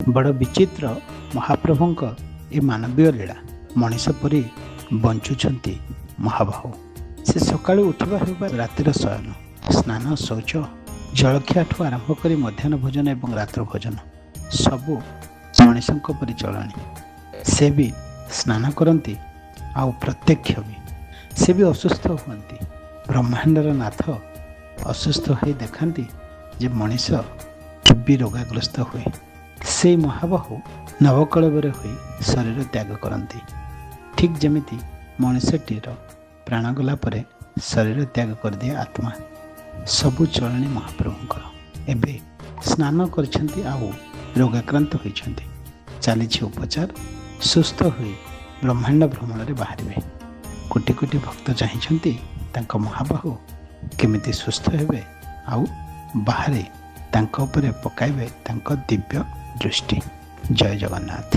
ବଡ଼ ବିଚିତ୍ର ମହାପ୍ରଭୁଙ୍କ ଏ ମାନବୀୟ ଲୀଳା। ମଣିଷ ପରି ବଞ୍ଚୁଛନ୍ତି ମହାବାହୁ। ସେ ସକାଳୁ ଉଠିବା ହେଉ ବା ରାତିର ଶୟନ, ସ୍ନାନ, ଶୌଚ, ଜଳଖିଆଠୁ ଆରମ୍ଭ କରି ମଧ୍ୟାହ୍ନ ଭୋଜନ ଏବଂ ରାତ୍ର ଭୋଜନ ସବୁ ମଣିଷଙ୍କ ପରି ଚଳଣି। ସେ ବି ସ୍ନାନ କରନ୍ତି ଆଉ ପ୍ରତ୍ୟକ୍ଷ ବି। ସେ ବି ଅସୁସ୍ଥ ହୁଅନ୍ତି। ବ୍ରହ୍ମାଣ୍ଡର ନାଥ ଅସୁସ୍ଥ ହୋଇ ଦେଖାନ୍ତି ଯେ ମଣିଷ ବି ରୋଗାଗ୍ରସ୍ତ ହୁଏ। ସେଇ ମହାବାହୁ ନବକଳେବରେ ହୋଇ ଶରୀର ତ୍ୟାଗ କରନ୍ତି, ଠିକ୍ ଯେମିତି ମଣିଷଟିର ପ୍ରାଣ ଗଲା ପରେ ଶରୀର ତ୍ୟାଗ କରିଦିଏ ଆତ୍ମା। ସବୁ ଚଳଣି ମହାପ୍ରଭୁଙ୍କର। ଏବେ ସ୍ନାନ କରିଛନ୍ତି ଆଉ ରୋଗାକ୍ରାନ୍ତ ହୋଇଛନ୍ତି, ଚାଲିଛି ଉପଚାର। ସୁସ୍ଥ ହୋଇ ବ୍ରହ୍ମାଣ୍ଡ ଭ୍ରମଣରେ ବାହାରିବେ। କୋଟି କୋଟି ଭକ୍ତ ଚାହିଁଛନ୍ତି ତାଙ୍କ ମହାବାହୁ କେମିତି ସୁସ୍ଥ ହେବେ ଆଉ ବାହାରେ ତାଙ୍କ ଉପରେ ପକାଇବେ ତାଙ୍କ ଦିବ୍ୟ ଦୃଷ୍ଟି। ଜୟ ଜଗନ୍ନାଥ।